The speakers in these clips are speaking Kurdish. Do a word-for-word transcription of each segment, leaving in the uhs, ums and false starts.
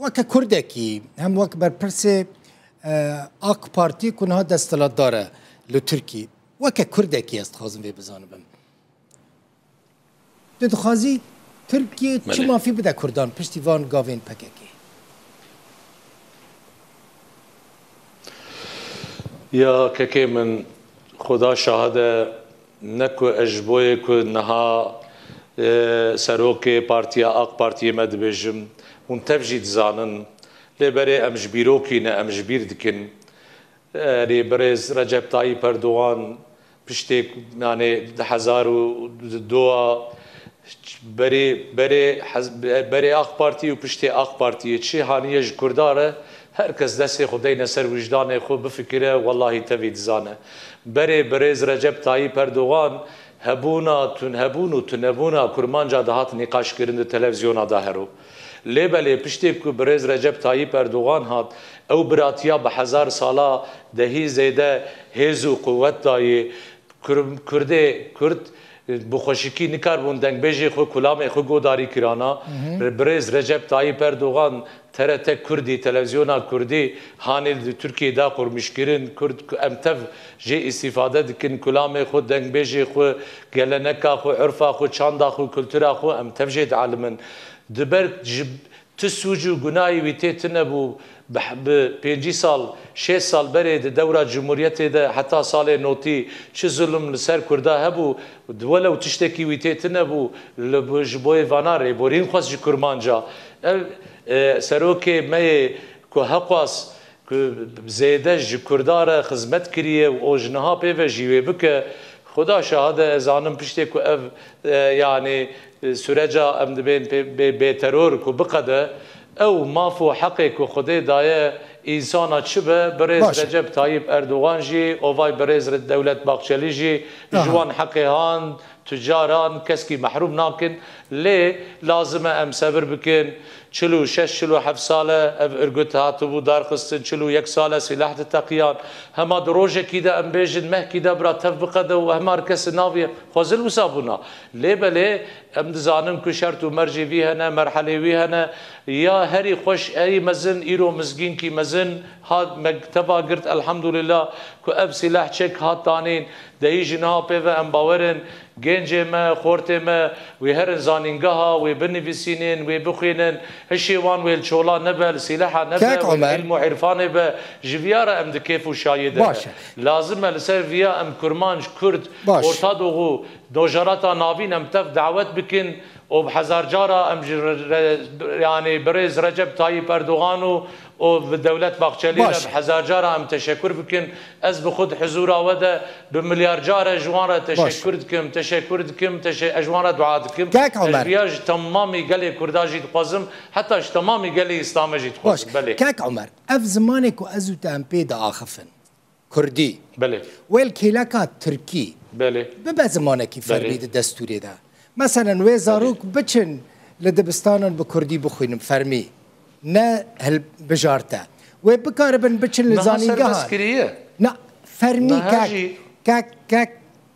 Weke Kurdekî, hem wek berpirsê, e, AK Partî ku niha desthilatdar e li Tirkî, weke Kurdekî ez dixwazim vê bizanibim. Tu dixwazî Tirkiye çi Belê. mafî bide Kurdan piştî van gavên P K K? Ya kekê min, Xuda şahid e, ne ku ez ji boyê ku niha, e, serokê partiya AK Partiyê me dibêjim, hûn tev jî dizanin, lê berê em ji bîrokî ne, em ji bîr dikin. Erê, birêz Recep Tayyip Erdogan piştê, yanê, di hezar û du a berê, berê hez-, berê AK Partî û piştê AK Partiyê çi haniye ji Kurda re, her kes destê xwe deyne ser wijdanê xwe bifikire, wellahî tevî dizane. Berê birêz Recep Tayyip Erdogan hebûna, tunhebûn û tunebûna Kurmanca dihat nîqaşkirin di televîzyona de hero. Lê belê piştê ku birêz Recep Tayyip Erdogan hat, ew biratiya bi hezar sala dehî zêde hêz û quwet dayê. Kur-, Kurdê, Kurd bi xweşikî nikaribûn dengbêjê xwe, kulamê xwe godarî kirana. Birêz Recep Tayyip Erdogan T R T Kurdî, televîzyona Kurdî hanê li Tirkiyê da qurmîşkirin. Kurd ku em tev jê îstîfade dikin, kulamê xwe, dengbêjê xwe, geleneka xwe, urfa xwe, çanda xwe, kultura xwe em tev jê dialimin. Di ber ji tu sûc û gunahî wî tê tune bû, bi, bi pêncî sal, şêst sal berê di dewra Cumhuriyetê de heta salê notî çi zulm li ser Kurda hebû, di welew tiştekî wî tê tune bû, li, ji bo yê vana rêborîn xwest ji Kurmanca. Ev, e, serokê me yê ku hexwast ku zêde ji Kurda re xizmet kiriye û o ji niha pê ve jî wê bike. Xuda şahid e, ez zanim piştê ku ev, e, yanî, e, süreca em dibên pê, bê, bêteror ku biqede, ew maf û heqê ku Xwedê daye însana çi be, birêz Baş e. Recep Tayyip Erdogan jî, ovay birêz Re-, Dewlet Bahçeli jî ji Aha. wan heqê han, tucaran keskî mehrûm nakin, lê lazim e em sebir bikin. Çil û şeş, çil û heft sal e ev örgüt hatibû darxistin, çil û yek sal e sîleh diteqiyan. Hema di rojekî de em bêjin, mehkî de bira tev biqede û hema her kes navê xwezil wisa bûna. Lê belê em dizanin ku şert û mercê vî hene, merhelê wî hene. Ya herî xweş, herî mezin, îro mizgînkî mezin hat mekteva girt, elhamdulillah, ku ev sîleh çek hat danîn. Dehî ji niha pê ve em bawer in, gencê me, xortê me, wê herin zanîngeha, wê binivîsînin, wê bixwînin, hişê wan wê li çola nebe, li sîleha nebe, Kek wê li Omer. Îlm û îrfanê be, ji viya re em di kêf û şayê de Baş ne. e. Lazim e li ser viya em Kurmanc, Kurd, Baş. Orta Doğu, Dojarata Navîn em tev dawet bikin û bi hezar cara em ji re-, re-, yanî birêz Recep Tayyip Erdogan û û bi Dewlet Bahçelî Baş. Re bi hezar cara em teşekur bikin. Ez bi xwe di hizûra we de bi milyar care ji wan re Baş. teşekur dikim, teşekur dikim, teşe-, ez ji wan re dua dikim. Kek Ez Omer. viya ji temamî gelê Kurda jî dixwazim, heta ji temamî gelê Îslamê jî Baş. dixwazim. Belê. Kek Omer, ev zimanê ku ez û te em pê diaxifin, Kurdî, Belê. wê li kêleka Tirkî Belê. bibe zimanekî fermî Belê. di destûrê de. Meselen, wê zarok biçin li dibistanan bi Kurdî bixwînin fermî. Ne hilbijarte. Wê bikaribin biçin li Niha zanîngehan. serbest kiriye. Na, fermî Niha kek, jî kek, kek,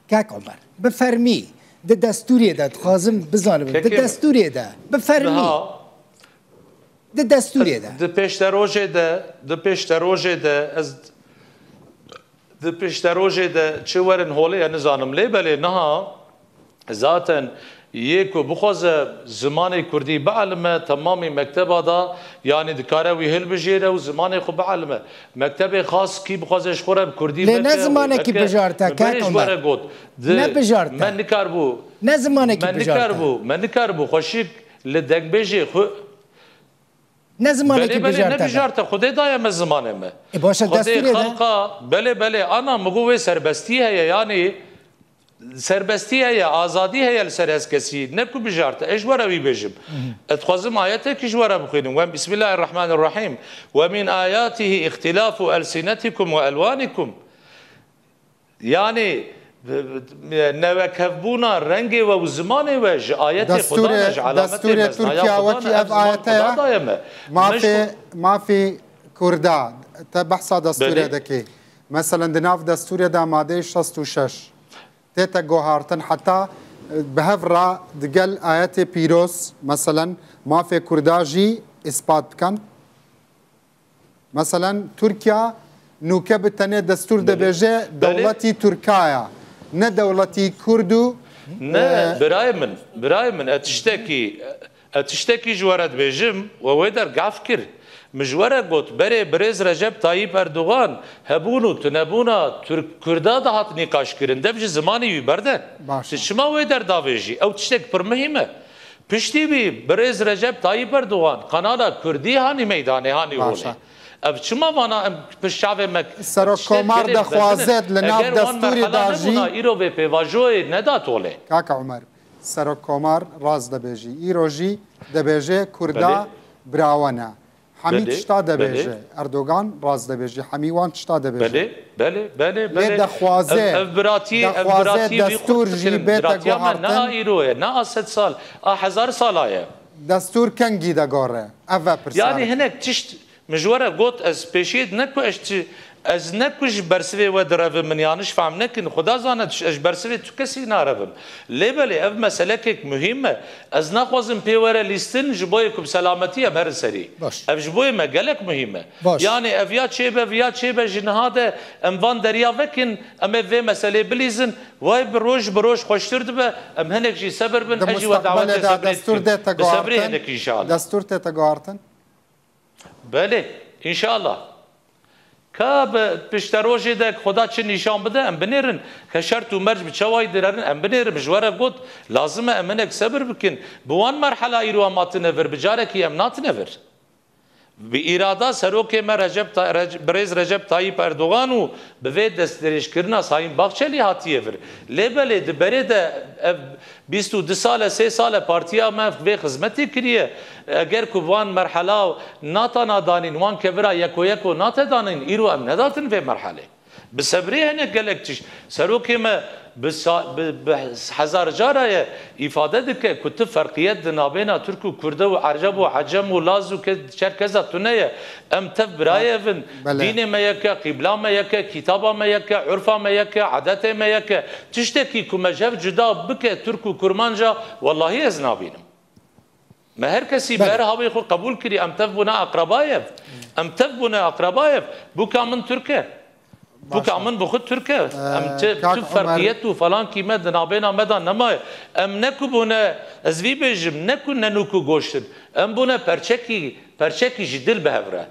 kek Omer. Bi fermî. Di destûrê de dixwazim bizanim. Di Kekê min. destûrê de. Bi fermî. Niha Di destûrê de. Di pêşderojê de, di pêşderojê de ez, di pêşderojê de çi werin holê, ez nizanim. Lê belê niha zaten yê ku bixwaze zimanê kurdî bielime, temamî mekteba da, yanî dikare wî hilbijêre û zimanê xwe bielime. Mektebê xas kî bixwaze ji xwe re bi kurdî Lê ne veke û zimanekî veke, bijarte, min berê kek ji we Omer. re got. Di, Ne bijarte. me nikarbû, Ne zimanekî me bijarte. nikarbû, me nikarbû xweşik li dengbêjê xwe Ne zimanekî Belê, belê, bijarte ne be. bijarte. Xwedê daye me zimanê me. E, baş e, Xwedê destûrê de. xelqa, belê, belê, ana, min got wê serbestî heye, yanî serbestî heye, azadî heye li ser heskesî. Ne ku bijarte. Ez ji we re wî bêjim. Ez dixwazim ayetekî ji we re bixwînim. Wen Bismillahirrahmanirrahim. Ve min ayatihi ihtilafu elsinetikum ve elwanikum. Yanî, newekevbûna rengê we û zimanê we ji ayetê Xweda Destûrê, ne, ji alametê destûrê meznaya Tirkiya Xweda wekî ne, ev ev ziman ayete Xweda ya. daye me. Me Mafê, ji mafê Kurda, te behsa destûrê Belê. dekê. Meselen, di nav destûrê de madeyê şast û şeş tête guhartin, heta, e, bi hev re digel ayetê pîroz, meselen, mafê Kurda jî îspat bikin. Meselen, Tirkiye nûke bi tenê destûr dibêje dewletî Tirkaya, ne dewletî Kurd û, Ne, e, birayê min, birayê min, e tiştekî, e tiştekî ji we re dibêjim, we wê der gaf kir. Min ji we re got, berê birêz Recep Tayyip Erdogan hebûn û tunebûna Tirk-Kurda dihat nîqaş kirin, dev ji zimanê wî berde. Baş e. Tu çima wê der davêjî? Ew tiştek pir muhîm e. Piştî wî birêz Recep Tayyip Erdogan kanala Kurdî hanî meydanê, hanî holê. Ev çima vana em pişt çavê me Serokkomar dixwaze li nav destûrê de jî. Eger wan merhela nebûna, îro vê pêvajoyê neda tolê. Kaka Omer, Serokkomar rast dibêjî. Îro jî dibêje Kurda bira we ne. Hemî tişta dibêje. Erdogan rast dibêjî. Hemî wan tişta dibêje. Belê, belê, belê, belê. Lê dixwaze, ev, ev biratî, ev dixwaze biratî wî destûr qurt jî bikirin. Bête guhartin. Biratiya me ne a îro ye, ne a sed sal, a hezar sala ye. Destûr kengî de gore? Ev e pirsyarek. Yanî hinek tişt min ji we re got, ez pêşiyê ne ku ez çi, ez ne ku ji bersivê we direvim, min yanlış fehm nekin, Xuda zane, ez ji bersivê tu kesî narevim. Lê belê ev meselekek muhîm e. Ez naxwazim pê were lîstin, ji bo yê ku bi selametî em herin serî. Baş. Ev ji bo yê me gelek muhîm e. Baş. Yanî ev ya çêbe, viya çêbe, ji niha de em van derya vekin, em ê vê meselê bilîzin. Way bi roj bi roj xweştir dibe, em hinek jî sebir bin, ez jî we dawetê sebrê dikim. Di mustaqbelê de destûr dête guhartin. Bi sebrê hinek înşallah. Destûr tête guhartin. Belê, înşallah. Ka bi pişterojê de Xuda çi nîşan bide, em binêrin. Ke şert û merc bi çawayî direrin, em binêrin. Ji we re got, lazim e em hinek sebir bikin. Bi wan merhela îro em hatine vir, bi carekî em natine vir. Bi îrada serokê me Recep Ta-, Rec-, birêz Recep Tayyip Erdogan û bi vê destdirêjkirina Sayîn Bahçelî hatiye vir. Lê belê di berê de ev bîst û du sal e, sê sal e partiya me vê xizmetê kiriye. Eger ku van merhela natana danîn, wan kevira yeko yeko nate danîn, îro em nedatin vê merhelê. Bi sebrê hene gelek tişt. Serokê me bi sa-, bi, bi hezar cara ye îfade dike ku tu ferqiyet di nabêna Tirk û Kurde û Ereb û Ecem û Laz û ke-, Çerkeza tune ye. Em tev birayê ev in. Belê. Dînê me yek e, qîbla me yek e, kitaba me yek e, urfa me yek e, edetê me yek e. Tiştekî ku me ji hev cuda bike Tirk û Kurmanca, wellahî ez nabînim. Me her kesî bi her havê xwe qebûl kirî, em tev bûne aqrebayev. Em tev bûne aqrebayev. Bûka min Tirk e. Bûka min bi xwe Tirk e. Em ti, ti ferqiyet û felankî me di nabêna me de nemaye. Em ne ku bûne, ez vî bêjim, ne ku nenûk û goşt in. Em bûne perçekî, perçekî ji dil bi hev re.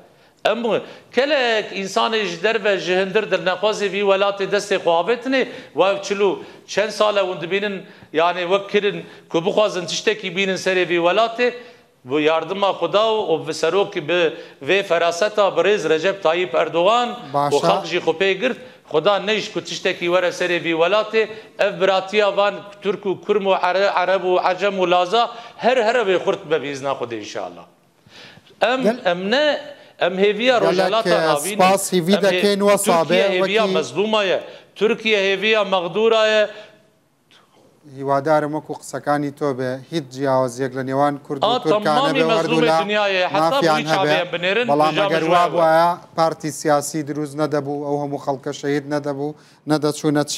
Em bû, kelek însanê ji derve, ji hindir dilnexwazê vî welatê destê xwe avêtinê, wa çil û çend sal e hûn dibînin, yanî wek kirin ku bixwazin tiştekî bînin serê vî welatê, bi yardima Xuda û, û bi serokî, bi vê feraseta birêz Recep Tayyip Erdogan û xelk jî xwe pê girt, Xuda neyş ku tiştekî were serê vî welatê, ev biratiya van Tirk û Kurm û Ere-, Ereb û Ecem û Laza her here wê xurt be bi îzna Xwedê înşallah. Em, em ne, em hêviya Rojhelata navînin. Spas hêvî dekên wesa be. Tirkiye hêviya mezlûma ye. Tirkiye hêviya mexdûra ye. Hîwadarim wekû qisekanî to be, hîç ciyawaziyek li nêwan Kurd û Tirkan nebe û herdu la mafiyan hebe. Belam eger wa bûaya, partî siyasî dirûz nedebû, ew hemû xelke şehîd nedebû, nedeçûne çi